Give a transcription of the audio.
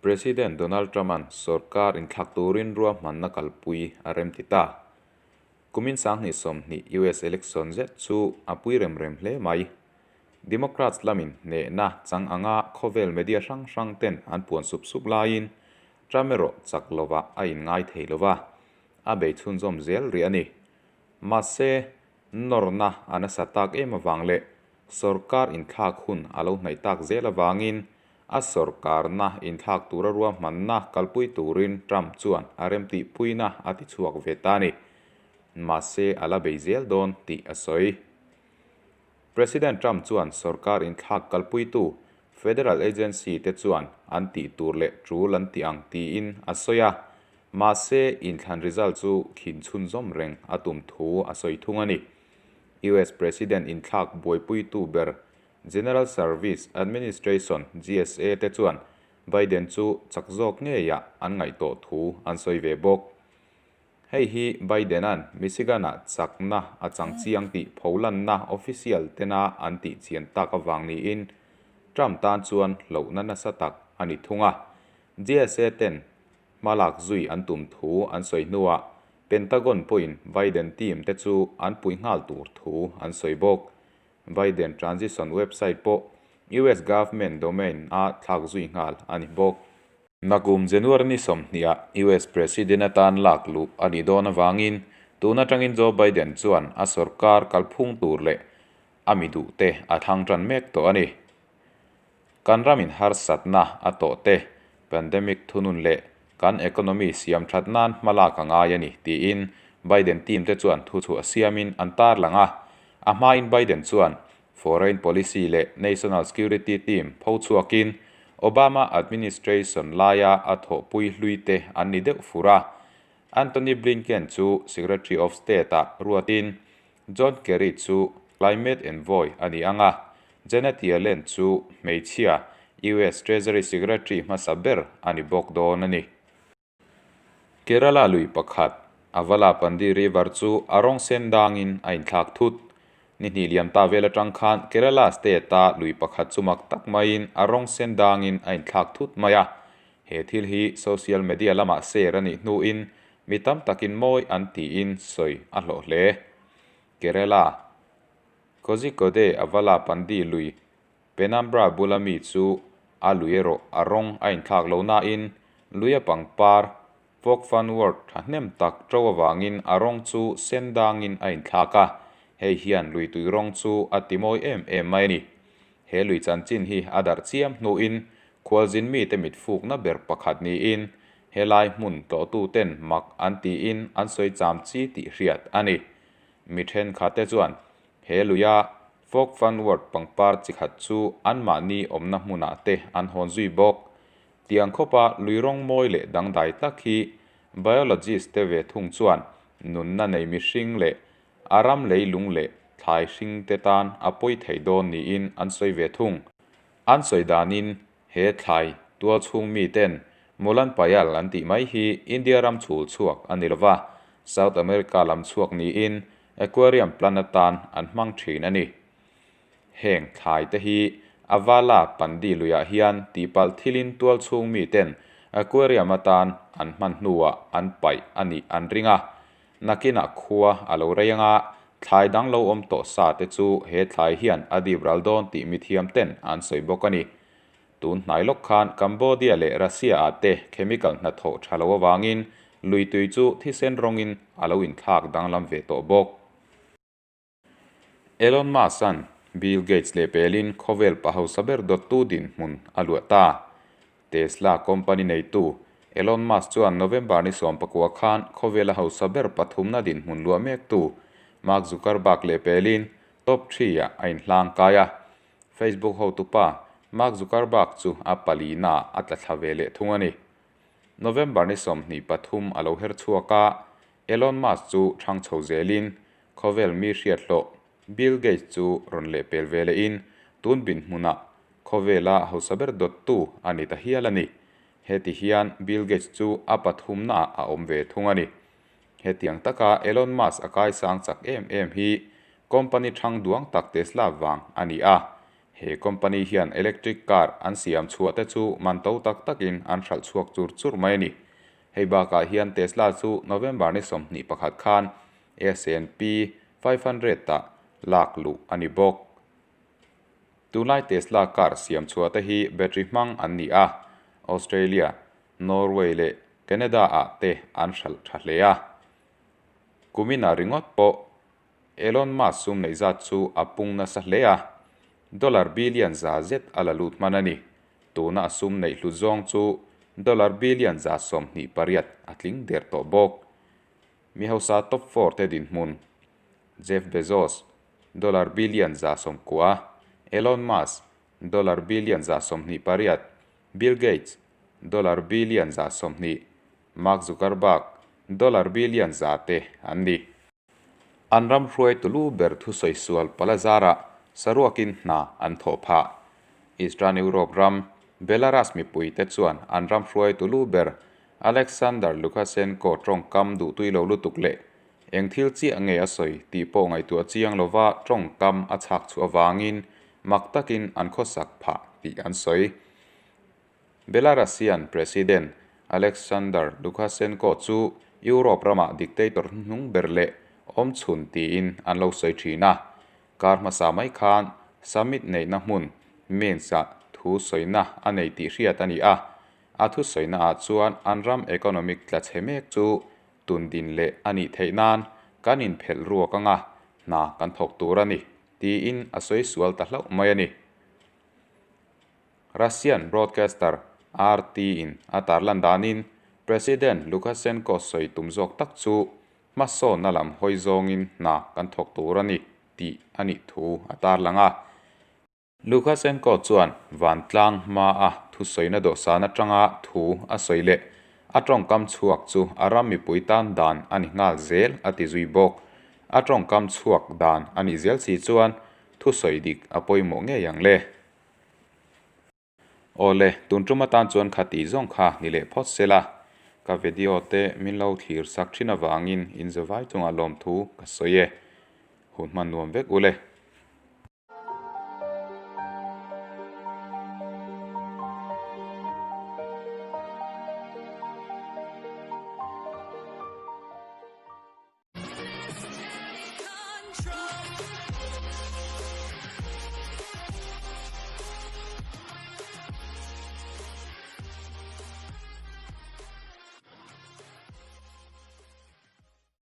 President Donald Trump-a'n sorkar inthlak turin ruahmanna kalpui a remti ta. Kumin 2020 US election zet chu a pui rem rem hle mai. Democrats lamin hnehna chang anga khawvel media hrang hrang ten an puan sup sup laiin Trump erawh chak lovah a inngai thei lova, a bei chhunzawm zel rih a ni. Mahse, nawrna a nasa tak em avang leh sorkar inthlak hun a lo hnaih tak zel avangin a sorkarna inthlak tura ruahmanna kalpui turin Trump chuan a remtihpuina a tichhuak ve ta a ni. Mahse, a la bei zel dawn tih a sawi. President Trump chuan sorkar inthlak kalpuitu federal agency te chuan an tih tur leh tul an ti ang tiin a sawi a, mahse inthlan result chu khin chhunzawm reng a tum thu a sawi thung a ni. US President inthlak buaipuitu ber General Service Administration, GSA, te chuan Biden chu chak zawk ngeiah an ngaih tawh thu an sawi ve bawk. Hei hi Biden-a'n Michigan-ah chakna a chang chiang tih pholanna official tena an tih chian tak avang niin Trump tan chuan hlauhna nasa tak a ni thung a. GSA ten hmalak zui an tum thu an sawi hnuah Pentagon pawhin Biden team te chu an pui nghal tur thu an sawi bawk. Biden transition website pawh US government domain a thlak zui nghal a ni bawk. Nakum January ni 20 ah US President atan lak luh a nih dawn avangin tun atangin Joe Biden chuan a sorkar kalphung tur leh a mi duh te a thlang tan mek tawh a ni. Kan ramin harsatna a tawh te, pandemic thunun leh kan economy siam that nan hmalak a ngai a ni tiin Biden team te chuan thu chu a siamin an tar lang a. A hmain Biden chuan foreign policy leh national security team pho chhuakin Obama administration laia a thawhpui hlui te an ni deuh fur a. Antony Blinken chu Secretary of State ah ruatin John Kerry chu climate envoy a ni anga. Janet Yellen chu hmeichhia US Treasury Secretary hmasa ber a ni bawk dawn a ni. Kerala lui pakhat Avala Pandi River chu a rawng sen dangin a inthlak thut. Ni hnih liam ta vel atang khan Kerala state a lui pakhat chu mak tak maiin a rawng sen dangin a inthlak thut mai a. He thil hi social media lamah share a nih hnuin mi tam takin mawi an tiin sawi a hlawh hle. Kerala Kozhikode Avala Pandi lui Penambra bula mi chu a lui erawh a rawng a inthlak lo nain lui a pangpar Fog fanwort thahnem tak to awangin a rawng chu sen dangin a inthlak a. Hei hian lui tui rawng chu a ti mawi em em mai a ni. He lui chanchin hi a darh chiam hnuin khualzin mi te mit fukna ber pakhat niin helai hmun tlawhtu ten mak an tiin an sawi cham chi tih hriat a ni. Mi thenkhat te chuan he luia Fog fanwort pangpar chi khat chu anmahni awmna hmunah te an hawn zui bawk. Tiang khawpa lui rawng mawi leh dangdai tak hi biologist te ve thung chuan nunna nei mihring leh a ram leilung leh thlai hring te tan a pawi thei dawn niin an sawi ve thung. An sawi danin he thlai tual chhung mi ten Mulan Payal an tih mai hi India ram chhul chhuak a ni lova, South America lam chhuak niin aquarium plant atan an hmang thin a ni. Heng thlai te hi Avala Pandi luiah hian tihpalh thilin tual chhung mi ten aquarium atan an hman hnuah an paih a nih an ring a. Nakinah khua a lo rei anga thlai dang lo awm tawh sa te chu he thlai hian a dip ral dawn tih mithiam ten an sawi bawk a ni. Tun hnai lawk khan Cambodia leh Russia ah te chemical hnathawh tha lo awangin lui tui chu thisen rawngin a lo inthlak danglam ve tawh bawk. Elon Musk-a'n Bill Gates leh pelin khawvel pa hausa ber dawttu dinhmun a luah ta. Tesla company neitu Elon Musk chuan November ni 19 khan khawvela hausa ber pathumna dinhmun luah mektu Mark Zuckerberg leh pelin top 3 ah a inhlang kai a. Facebook hotupa Mark Zuckerberg chu a palina a tla thla ve leh thung a ni. November ni 23 a lo her chhuak a, Elon Musk chu thang chho zelin khawvel mi hriat hlawh Bill Gates chu rawn leh pel ve lehin tun bin hmunah khawvela hausa ber dawttu a ni ta hial a ni. Heti hian Bill Gates chu a pathumna ah a awm ve thung a ni. Hetiang taka Elon Musk a kai sang chak em em hi company thang duang tak Tesla wang a ni a. He company hian electric car an siam chhuah te chu man to tak takin an hralh chhuak chur chur mai a ni. Hei bakah hian Tesla chu November ni 21 khan S&P 500 ah lak luh a ni bawk. Tunlai Tesla car siam chhuah te hi battery hmang an ni a, Australia, Norway leh Canada ah te an hralh tha hle a. Kuminah ringawt pawh Elon Musk sum neih zat chu a pung nasa hle a, dollar billion zet a la lut hman a ni. Tuna a sum neih hlut zawng chu dollar billion 28 a tling der tawh bawk. Mi hausa top four te dinhmun, Jeff Bezos, dollar billion 90, Elon Musk, dollar billion 28, Bill Gates, dollar billion 20, Mark Zuckerberg, dollar billion 100 te an ni. An ram hruaitu lu ber thusawi sual pala zarah saruakin hna an thawh phah. Eastern Europe ram Belarus mipuite chuan an ram hruaitu lu ber Alexander Lukashenko tawngkam duhtui lo lutuk leh eng thil chiah nge a sawi tih pawh ngaihtuah chiang lova tawngkam a chhak chhuah avangin mak takin an khawsak phah tih an sawi. Belarusian President Alexander Lukashenko chu Europe ramah dictator hnuhnung ber leh awmchhun tiin an lo sawi thin a. Kar hmasa mai khan summit neihna hmun Minsk-ah thu sawina a nei tih hriat a ni a. A thu sawinaah chuan an ram economic tla chhe mek chu tundin leh a nih theih nan kan inphelh ruak anga hna kan thawk tur a ni tiin a sawi sual ta hlauh mai a ni. Russian broadcaster RT in a tarlan danin President Lukashenko sawi tum zawk tak chu hmasawnna lam hawi zawngin hna kan thawk tur a ni tih a nih thu a tarlang a. Lukashenko chuan vantlang hmaa thusawina dawhsan atanga thu a sawi leh a tawngkam chhuak chu a ram mipui tan dan a ni nghal zel a ti zui bawk. A tawngkam chhuak dan a nih zel si chuan thusawi dik a pawimawh ngei ang le. Awle, tun tum atan chuan kha tih zawng kha ni leh phawt se la. Ka video te min lo thlir sak thin avangin in zavai chungah lawmthu ka sawi e. Hun hman nuam vek u le.